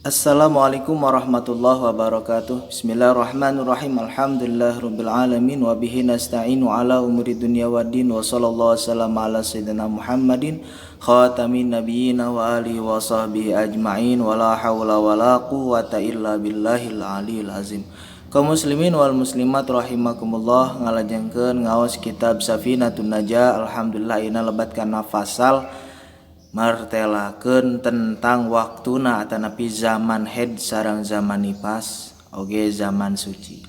Assalamualaikum warahmatullahi wabarakatuh. Bismillahirrahmanirrahim. Alhamdulillahirabbil alamin wa bihi nasta'inu ala umuri dunya waddin wa sallallahu wasallam ala sayyidina Muhammadin khatamin nabiyyin wa alihi wa sahbihi ajma'in wa la haula wa la quwata illa billahil aliyil azim. Kaum muslimin wal muslimat rahimakumullah, ngalajengkeun ngaos kitab Safinatun Najah. Alhamdulillah ayeuna lebat kana fasal martelakeun tentang waktuna atanapi zaman haid sareng zaman nifas oge zaman suci.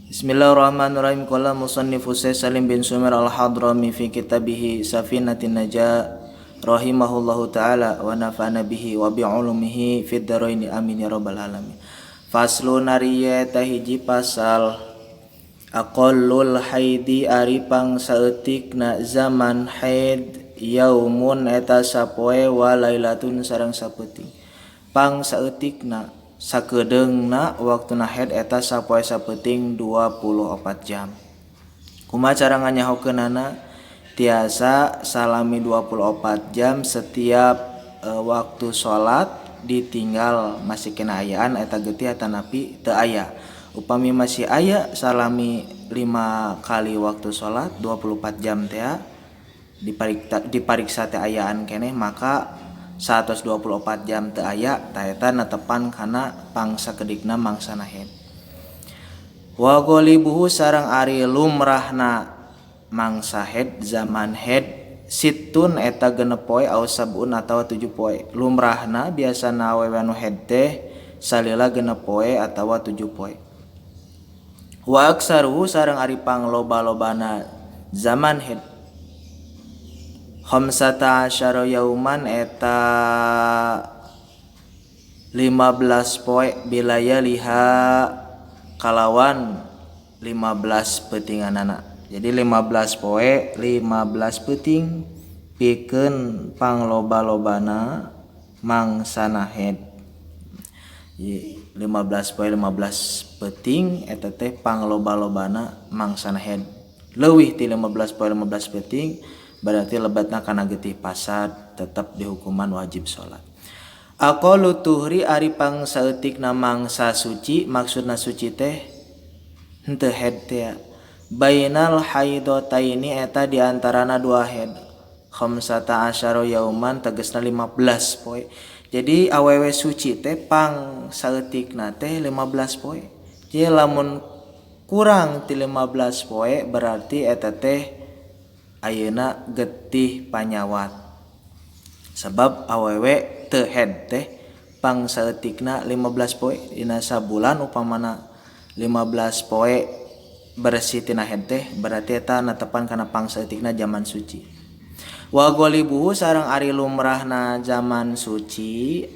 Bismillahirrahmanirrahim. Qala musannifu Salim bin Sumair al-Hadrami fi kitabihi Safinatin Najah rahimahullahu taala wa nafa'ana bihi wa bi ulumihi fid dharaini amin ya rabbal alamin. Faslun ari eta hiji pasal aqallul haidi ari pangsaeutikna zaman haid yaumun eta sapoe wa lailatun sareng sapeuting. Pangsaeutikna sakedeungna waktuna haid eta sapoe sapeuting 24 jam. Kumaha cara nganyahokeunana? Tiasa salami 24 jam setiap waktu salat ditinggal masih kena ayaan eta getih atanapi teu aya. Upami masih aya salami 5 kali waktu salat 24 jam teh dipariksa teh ayaan keneh, maka 124 jam teu aya tah eta netepan kana pangsakedikna mangsana haid. Wa ghalibuhu sareng ari lumrahna mangsa haid zaman haid situn eta 6 poe au sabun atawa 7 poe. Lumrahna biasana awewe anu haid teh salila 6 poe atawa 7 poe. Wa aksaruhu sareng ari pangloba-lobana zaman haid khamsata asyara yauman eta 15 poe bilayaliha kalawan 15 peutinganana. Jadi 15 poe 15 peuting pikeun pangloba-lobana mangsana haid. 15 poe 15 peuting eta teh pangloba-lobana mangsana haid. Leuwih ti 15 poe 15 peuting berarti lebatna kana getih pasad tetap dihukuman wajib salat. Aqallu tuhri ari pangsaeutikna mangsa suci, maksudna suci teh henteu haid teh. Bainal haidataini eta diantarana dua haid. Khamsata asyara yauman tegasna 15 poe. Jadi awewe suci teh pangsaeutikna teh 15 poe. Jadi lamun kurang ti 15 poe berarti eta teh ayeuna getih panyawat. Sebab awewe teu haid teh pangsaeutikna 15 poe dina sabulan, upamana 15 poe bersih tina haid teh berarti eta netepan kana pangsaeutikna zaman suci. Wa ghalibuhu sareng ari lumrahna zaman suci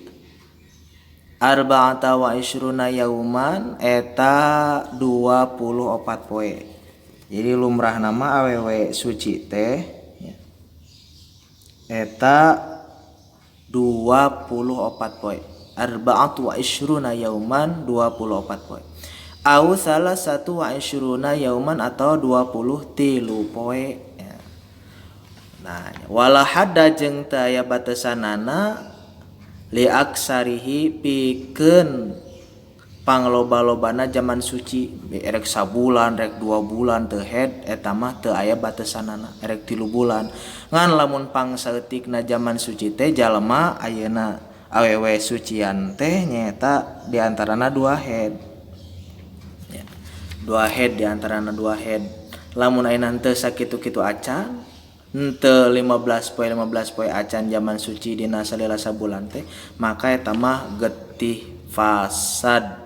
arba'ata wa isruna yauman eta 24 poe. Jadi lumrahna mah awewe suci teh eta 24 poe. Arba'atu wa isruna yauman 24 poe. Au salasatu wa isruna yauman atau 23 poe. Nah, wala hadda jeung teu aya batesanana li aksarihi pikeun pangloba-lobana zaman suci, erek sabulan rek 2 bulan teu haid eta mah teu aya batesanana, erek 3 bulan. Ngan lamun pangsaeutikna zaman suci teh jalma ayeuna awewe sucian teh nyaeta diantarana 2 haid. Ya, 2 haid diantarana 2 haid. Lamun ayeuna henteu sakitu-kitu acan, henteu 15 poe 15 poe acan zaman suci dina salila sabulan teh, maka eta mah getih fasad.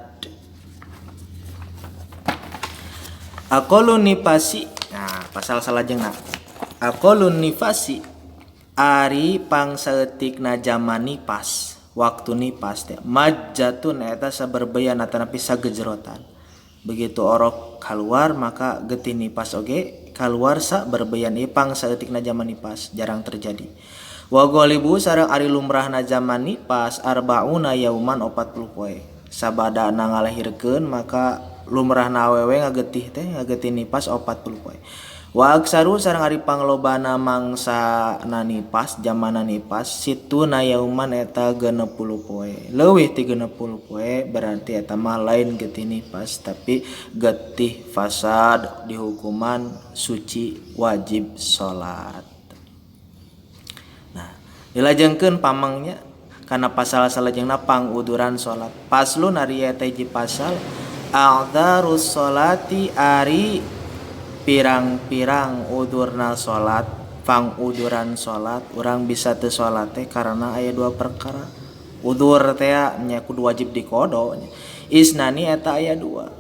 Aqalun nifasi. Nah, pasal salajengna. Aqalun nifasi ari pangsaeutikna zaman nifas, waktu nifas teh majjatun eta saberbeyan atanapi sagejrotan. Begitu orok keluar maka getih nifas oge keluar saberbeyan. Ieu pangsaeutikna zaman nifas jarang terjadi. Wa ghalibu sareng ari lumrahna zaman nifas arbauna yauman 40 poe. Sabadana ngalahirkeun maka lumrahna awewe ngagetih teh ngagetih nifas 40 poe. Wa aksaru sareng ari panglobana mangsa nanipas jamana nipas situna yauman eta 60 poe. Leuwih ti 60 poe berarti eta mah lain getih nipas tapi getih fasad dihukuman suci wajib salat. Nah, dilajengkeun pamangnya kana pasal salajengna panguduran salat. Paslon ari eta hiji pasal a'dzarus salati ari pirang-pirang udurna salat, panguduran salat urang bisa teu salat teh karena aya dua perkara. Udur teh nya kudu wajib dikodo. Isnani eta aya dua.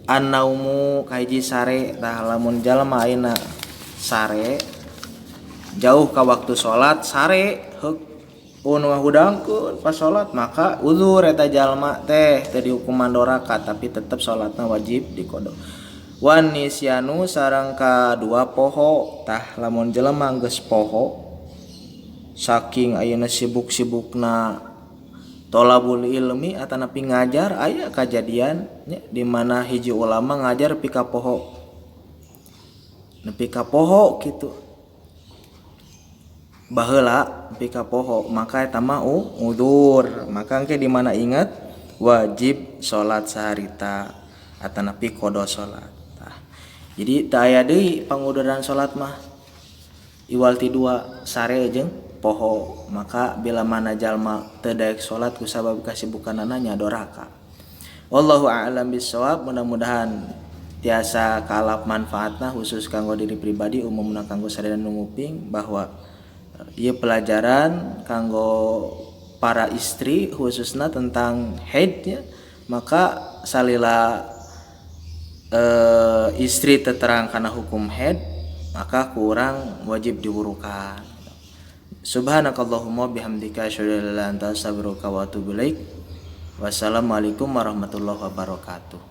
Annaumu kahiji sare tah lamun jalma ayeuna sare jauh ka waktu salat sare heuk nu ngahudangkeun pas salat maka udzur eta jalma teh teu dihukuman doraka tapi tetep salatna wajib dikodo. Wan nisyanu sareng kadua poho tah lamun jelema geus poho saking ayeuna sibuk-sibukna tolabul ilmi atanapi ngajar aya kajadian nya di mana hiji ulama ngajar pika poho nepi ka poho kitu baheula nepi ka poho maka eta mah udzur maka engke di mana inget wajib salat saharita atanapi qada salat. Jadi teu aya deui panguduran salat mah iwal ti dua sare jeung poho maka bila mana jalma teu daek salat kusabab kasibukanana nya doraka. Wallahu a'lam bissawab, mudah-mudahan tiasa kalap manfaatna khusus kanggo diri pribadi umumna kanggo sadaya nu nguping bahwa ieu pelajaran kanggo para istri khususna tentang haid nya maka salila istri terang karena hukum haid maka kurang wajib diwurukan. Subhanakallahumma bihamdika asyhadu an la ilaha illa anta astaghfiruka wa atubu ilaik. Wassalamualaikum warahmatullahi wabarakatuh.